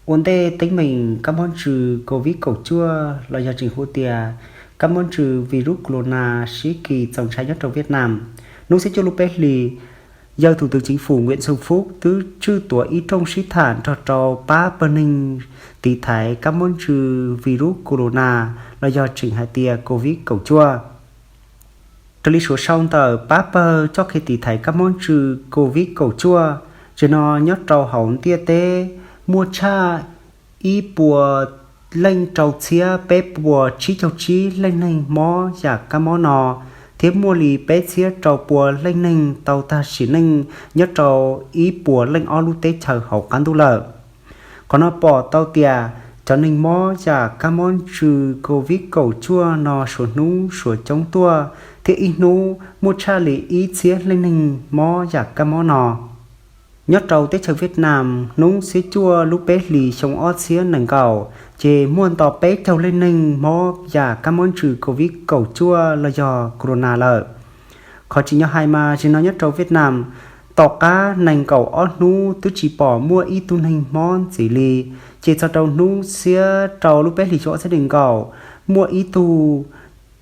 Ua ntej teeb meem kab mob ntsws COVID kaum cuaj los yog tseem hu tias kab mob ntsws virus corona sib kis txaus ntshai nyob rau Vietnam, hnub xiab cuaj lub peb hlis, yawg Thủ tướng Chính phủ Nguyễn Xuân Phúc twb tswj tuav ib rooj sib tham nrog rau pab pawg neeg tiv thaiv kab mob ntsws virus corona los yog tseem hais tias COVID kaum cuaj. Raws li suav sau ntawm pab pawg txoj kev tiv thaiv kab mob ntsws COVID kaum cuaj, zaum no nyob rau hauv ntiaj teb muaj tshaj ib puas leej rau txhiab peb puas tsib caug tsib leej neeg mob yam kab mob no, thiab muaj li peb txhiab rau pua leej neeg tau tag sim neej nyob rau ib puas leej ob lub teb chaws hauv qab ntuj lawm. Qhov no pom tau tias cov neeg mob yam kab mob ntsws COVID kaum cuaj no suav hnub suav coob tuaj, thiab ib hnub muaj tshaj li ib txhiab leej neeg mob yam kab mob no. Nyob rau teb chaws Vietnam, hnub xiab cuaj lub peb hlis xyoo ob txhiab nees nkaum, ces muaj nto peb caug leej neeg mob yam kab mob ntsws COVID kaum cuaj los yog corona lawm. Qhov tsim nyog hais mas zaum no nyob rau Vietnam, tom qab nees nkaum ob hnub twb tsis pom muaj ib tug neeg mob ntxiv li, ces txog rau hnub xiab rau lub peb hlis xyoo ob txhiab nees nkaum, muaj ib tug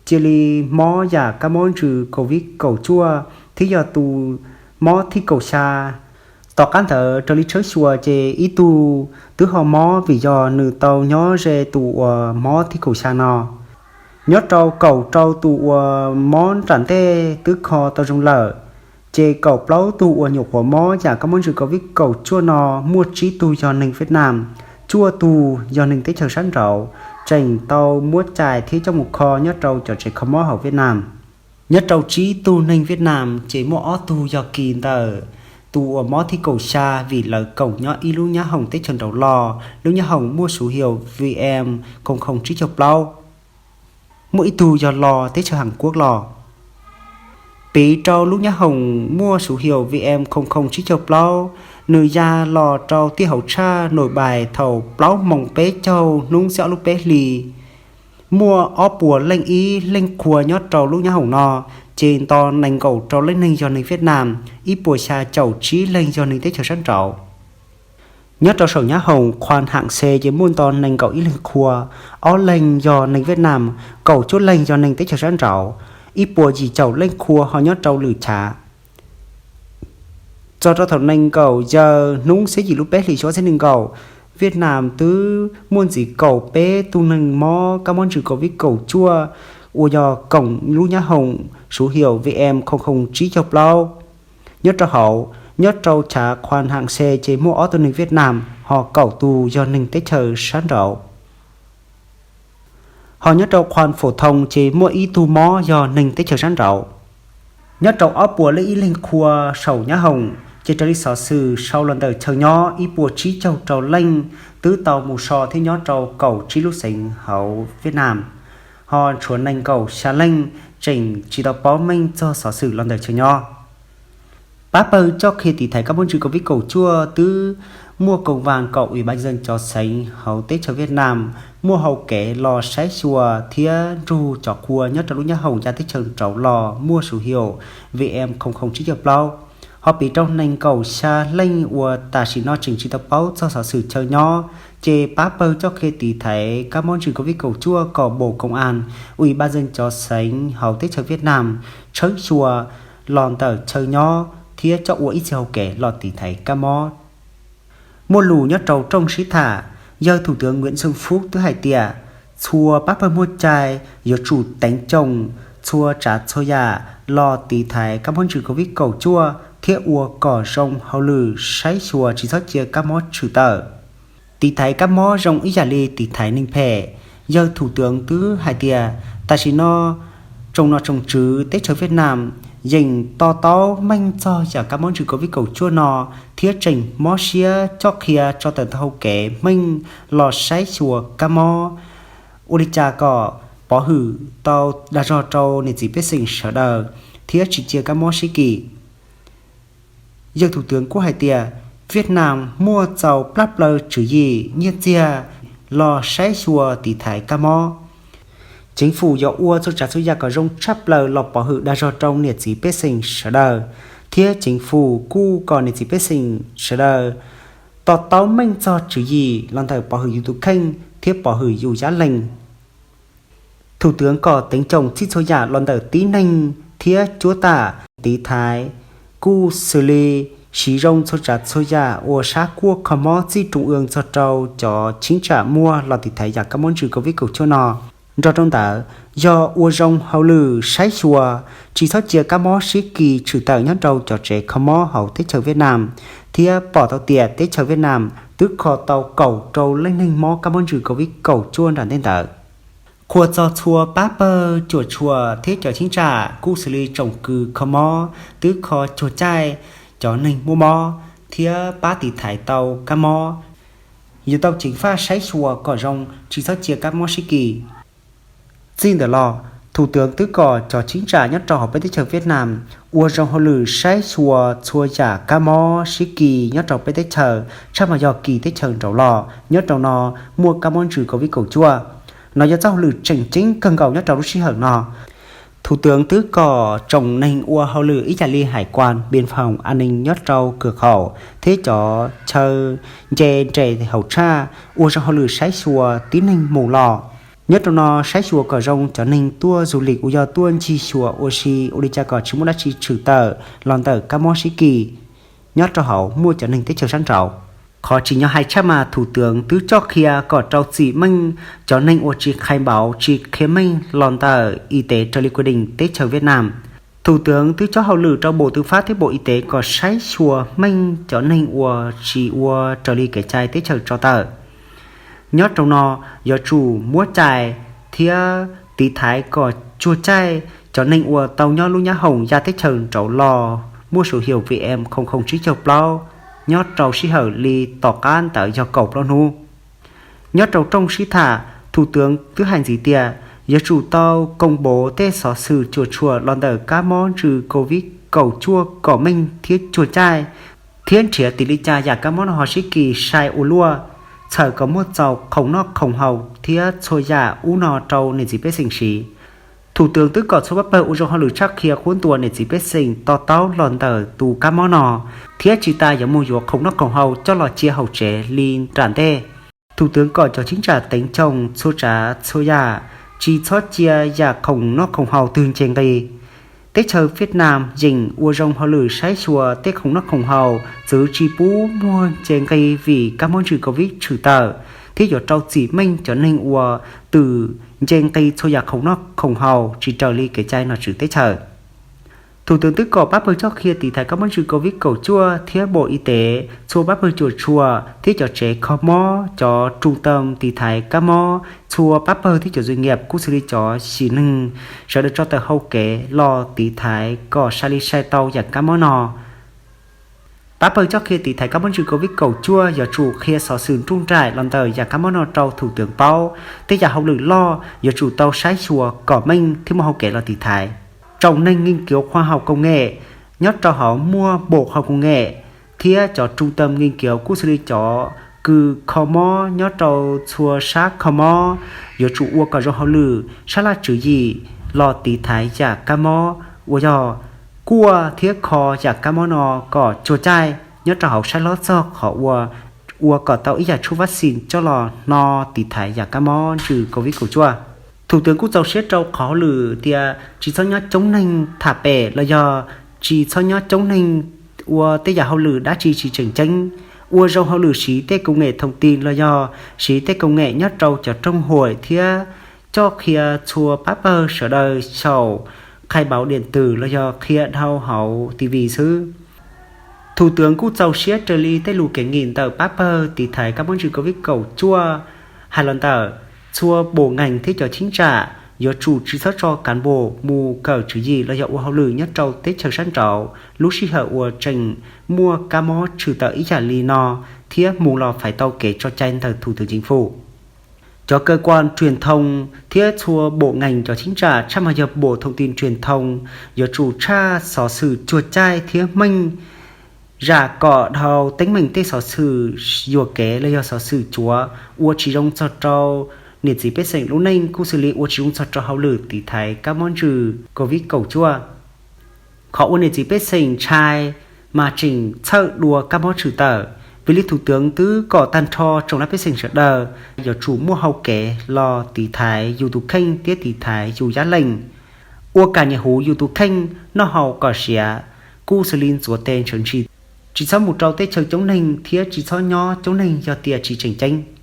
cia li mob yam kab mob ntsws COVID kaum cuaj, thiab yog tus mob thib kaum xya. Tom qab ntawd raws li tshawb xyuas ces ib tug twb ho mob vim yog nws tau nyob ze tus uas mob thib kaum xya no. Nyob rau kaum rau tus uas mob nram ntej twb kho tau zoo lawm, ces kaum plaub tug uas nyuam qhuav mob yam kab mob ntsws COVID kaum cuaj no muaj tsib tug yog neeg Vietnam, cuaj tug yog neeg teb chaws sab nraud, tseem tau muab cais thiab coj mus kho nyob rau cov tsev kho mob hauv Vietnam. Nyob rau tsib tug neeg Vietnam ces muaj ob tug yog kis ntawm tus uas mob thib kaum xya vim lawv koom nyob ib lub nyab hoom teb chaws nraud los, lub nyab hoom muaj số hiệu VM không không chín sáu plaub. Muaj ib tug yog los teb chaws Hàn Quốc los. Piv rau lub nyab hoom muaj số hiệu VM không không chín sáu plaub, nws ya los rau tiaj hauv tshaj Nội Bài thaum plaub moos peb caug hnub xiab ob lub peb hlis. Muaj ob puas leej ib leeg qhua nyob rau lub nyab hoom no, ces nto nees nkaum rau leej neeg yog neeg Vietnam, ib puas xya caum tsib leeg yog neeg teb chaws sab nraud. Nyob rau saum nyab hoom Khuan Hang Se ces muaj nto nees nkaum ib leeg qhua, ob leeg yog neeg Vietnam, kaum cuaj leeg yog neeg teb chaws sab nraud, ib puas yim caum leej qhua ho nyob rau lwm chav. Txog rau thaum nees nkaum yawm hnub xiab yim lub peb hlis xyoo ob txhiab nees nkaum, Vietnam twb muaj ntxiv kaum peb tug neeg mob kab mob ntsws COVID kaum cuaj uas yog koom lub nyab hoom số hiệu VM không không chín sáu plaub. Nyob rau hauv, nyob rau chav Khuan Hang Se ces muaj ob tug neeg Vietnam ho kaum tus yog neeg teb chaws sab nraud. Ho nyob rau Khuan Phổ Thông ces muaj ib tug mob yog neeg teb chaws sab nraud. Nyob rau ob puas leej ib leeg qhua saum nyab hoom ces raws li xov xwm sau los ntawm chaw nyob ib puas tsib caug rau leej twb tau mus so thiab nyob rau kaum tsib lub xeev hauv Vietnam, ho tshuav nees nkaum xya leej tseem tsis tau paub meej txog xov xwm los ntawm chaw nyob. Pab pawg txoj kev tiv thaiv kab mob ntsws COVID kaum cuaj twb muaj công văn kom ủy ban nhân dân cov xeev hauv teb chaws Vietnam muaj hau kev los saib xyuas thiab nrug cov qhua nyob rau lub nyab hoom ya teb chaws nraud los muaj số hiệu VM không không chín sáu plaub. Ho piv rau nees nkaum xya leej uas tam sim no tseem tsis tau paub txog xov xwm chaw nyob, ces pab pawg txoj kev tiv thaiv kab mob ntsws COVID kaum cuaj kom Bộ Công an, ủy ban nhân dân cov xeev hauv teb chaws Vietnam tshawb xyuas los ntawm chaw nyob thiab coj ua ib txhia hau kev los tiv thaiv kab mob. Muaj lus nyob rau rooj sib tham, yawg Thủ tướng Nguyễn Xuân Phúc twb hais tias txhua pab pawg muaj cai yuav tsum teev coom txhua tsav txhua yam los tiv thaiv kab mob ntsws COVID kaum cuaj thiab ua kom zoo hauj lwm saib xyuas tsis txhob cia kab mob tshwm tawm. Tiv thaiv kab mob zoo ib yam li tiv thaiv neeg phem. Yawg Thủ tướng twb hais tias tam sim no tsoom nom tsoom tswv teb chaws Vietnam yeej to taub meej txog yam kab mob ntsws COVID kaum cuaj no thiab tseem mob siab coj qhia tso tawm ntau hau kev meej los saib xyuas kab mob, ua li cas kom pov hwm tau dag zog rau niam txiv pej xeem sawv daws thiab tsis cia kab mob sib kis. Yawg Thủ tướng kuj hais tias Vietnam muaj txaus plab plaws tswv yim nyiaj txiag los saib xyuas tiv thaiv kab mob. Chính phủ yuav ua txhua tsav txhua yam kom zoo tshaj plaws los pov hwm dag zog rau niam txiv pej xeem sawv daws, thiab chính phủ kuj kom niam txiv pej xeem sawv daws to taub meej txog tswv yim los ntawm pov hwm yus tus kheej thiab pov hwm yus yab leeg. Thủ tướng kom teev coom txhij txhua yam los ntawm tib neeg thiab cuab tam. Tiv thaiv kuj xws li siv zoo txhua tsav txhua yam ua sab kuaj kho mob txij trung ương txog rau cov cheeb tsam muaj los tiv thaiv yam kab mob ntsws COVID kaum cuaj no. Nrog rau ntawd, yog ua zoo hauj lwm saib xyuas, tsis txhob cia kab mob sib kis tshwm tawm nyob rau cov tsev kho mob hauv teb chaws Vietnam, thiab pom tau tias teb chaws Vietnam twb kho tau kaum rau leej neeg mob kab mob ntsws COVID kaum cuaj nram ntej ntawd. Qhuas txog txhua pab pawg cuam tshuam thiab cov cheeb tsam kuj xws li tsoom kws kho mob twb kho cuag caij cov neeg muaj mob thiab pab tiv thaiv tau kab mob. Yuav tau ceev faj saib xyuas kom zoo, tsis txhob cia kab mob sib kis. Txij ntawd los, thủ tướng twb kom cov cheeb tsam nyob rau hauv peb teb chaws Vietnam ua zoo hauj lwm saib xyuas txhua yam kab mob sib kis nyob rau peb teb chaws, tshaj mas yog kis teb chaws nraud los nyob rau no muaj kab mob ntsws COVID kaum cuaj. No yog txoj hauj lwm tseem ceeb kawg nkaus nyob rau lub sij hawm no. Thủ tướng twb kom tsoom neeg ua hauj lwm ib yam li hải quan, biên phòng, an ninh nyob rau cửa khẩu thiab cov chaw nce nres hauv tshaj ua zoo hauj lwm saib xyuas tib neeg mus los. Nyob rau no saib xyuas kom zoo cov neeg tuaj du lịch uas yog tuaj ncig xyuas ua si ua li cas kom tsis muaj dab tsi tshwm tawm los ntawm kab mob sib kis nyob rau hauv muaj cov neeg teb chaws sab nraud. Qhov tsim nyog hais tshaj mas thủ tướng twb coj qhia kom rau txim meej cov neeg uas tsis khai báo tsis qhia meej los ntawm y tế raws li quy định teb chaws Vietnam. Thủ tướng twb cob hauj lwm rau Bộ Tư pháp thiab Bộ Y tế kom saib xyuas meej cov neeg uas tsis ua raws li kev cai teb chaws tso tawm. Nyob rau no, yuav tsum muab cais thiab tiv thaiv kom cuag caij cov neeg uas tau nyob lub nyab hoom ya teb chaws nraud los muaj số hiệu V M không không chín caug plaub nyob rau sij hawm li tom qab ntawd yog kaum plaub hnub. Nyob rau rooj sib tham, thủ tướng twb hais ntxiv tias yuav tsum tau công bố tej xov xwm cuam tshuam los ntawm kab mob ntsws COVID kaum cuaj kom meej thiab cuag caij, thiab nrhiav tim li cas yam kab mob no ho sib kis sai ua luaj, txhawm kom muaj txaus khoom noj khoom haus thiab txhua yam ub no rau niam txiv pej xeem siv. Thủ tướng twb kom txhua pab pawg ua zoo hauj lwm tshaj qhia qhuab ntuas niam txiv pej xeem to taub los ntawm tus kab mob no, thiab tsis tas yuav mus yuav khoom noj khoom haus coj los cia hauv tsev li nram ntej. Thủ tướng kom cov cheeb tsam teev coom txhua tsav txhua yam, tsis txhob cia yam khoom noj khoom haus twg nce nqi. Teb chaws Vietnam yeem ua zoo hauj lwm saib xyuas tej khoom noj khoom haus txwv tsis pub muag nce nqi vim kab mob ntsws COVID tshwm tawm, thiab yuav rau txim meej cov neeg uas twm nce nqi txhua yam khoom noj khoom haus tsis raws li kev cai nom tswv teb chaws. Thủ tướng twb kom pab pawg cob qhia tiv thaiv kab mob ntsws COVID kaum cuaj thiab Bộ Y tế, txhua pab pawg cuam tshuam thiab cov tsev kho mob, cov trung tâm tiv thaiv kab mob, txhua pab pawg thiab cov doanh nghiệp kuj xws li cov xim neeg, sawv daws tso tawm hau kev los tiv thaiv kom sai li sai tau yam kab mob no. Pab pawg cob qhia tiv thaiv kab mob ntsws COVID kaum cuaj yuav tsum qhia xov xwm nruj nraim los ntawm yam kab mob no rau thủ tướng paub. Tej yam hauj lwm loj yuav tsum tau saib xyuas kom meej thiab muaj hau kev los tiv thaiv. Tsoom neeg nghiên cứu khoa học công nghệ nyob rau hauv muaj bộ khoa học công nghệ thiab cov trung tâm nghiên cứu kuj xws li cov kws kho mob nyob rau txhua sab kho mob yuav tsum ua kom zoo hauj lwm sab laj tswv yim los tiv thaiv yam kab mob uas yog kuaj thiab kho yam kab mob no kom cuag caij nyob rau hauv saib hlob txog qhov ua, ua kom tau ib yam tshuaj vaccine coj los hno tiv thaiv yam kab mob ntsws COVID kaum cuaj. Thủ tướng kuj txaus siab rau qhov hauj lwm tias tsis txhob nyob coob neeg tham pem los yog tsis txhob nyob coob neeg ua tej yam hauj lwm dab tsi tsis tseem ceeb, ua zoo hauj lwm siv tej công nghệ thông tin los yog siv tej công nghệ nyob rau cov rooj huam thiab coj qhia txhua pab pawg sawv daws xyaum khai báo điện tử los yog qhia dhau hauv T V xwb. Thủ tướng kuj txaus siab raws li tej lus kev ngim ntawm pab pawg tiv thaiv kab mob ntsws COVID kaum cuaj hais los ntawm txhua bộ ngành thiab cov cheeb tsam yuav tsum tsis txhob tso cán bộ mus kawm tswv yim los yog ua hauj lwm nyob rau teb chaws sab nraud lub sij hawm uas tseem muaj kab mob tshwm tawm ib yam li no thiab mus los phải tau kev tso cai ntawm thủ tướng chính phủ. Cov cơ quan truyền thông thiab txhua bộ ngành cov cheeb tsam tshaj mas yog Bộ Thông tin Truyền thông yuav tsum tshaj xov xwm cuag caij thiab meej, zam kom dhau teeb meem tej xov xwm yuam kev los yog xov xwm cuav ua tsis zoo txog rau niam txiv pej xeem lub neej kuj xws li ua tsis zoo txog rau hauj lwm tiv thaiv kab mob ntsws COVID kaum cuaj. Qhov ua niam txiv pej xeem ntshai mas tseem txhawj dua kab mob tshwm tawm, Vim li Thủ tướng twb kom tag nrho tsoom pej xeem sawv daws yuav tsum muaj hau kev los tiv thaiv yus tus kheej thiab tiv thaiv yus yab leej. Ua kam nyiam huv yus tus kheej, noj haus kom siav, kuj xws li ntxuav tes ntshawv ntshis, tsis txhob mus rau teb chaws coob neeg thiab tsis txhob nyob coob neeg yog tias tsis tseem ceeb.